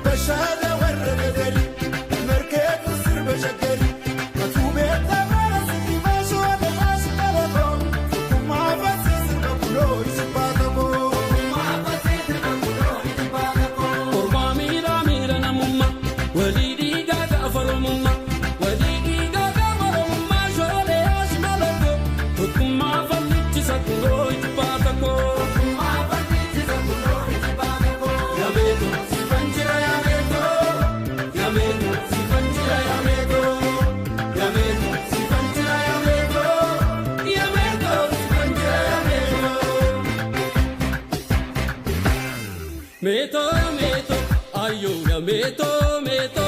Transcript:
Bashaada warra gadari markeetu sirba shagari atuu beektaa bara siima shoole maashimala koo tokkummaa fasii sirba kuloo ijibbaata koo. Orbaa miira miira namummaa walii dhiigaa gaafa oromummaa walii dhiigaa gaafa oromummaa shoolee ashmala koo tokkummaa fallichisa kunoo ijibbaata koo. Yameeto sifan jira yameeto yameeto sifan jira yameeto yameeto sifan jira yameeto yameeto sifan jira yameeto. Meeto meeto ayo ya meeto meeto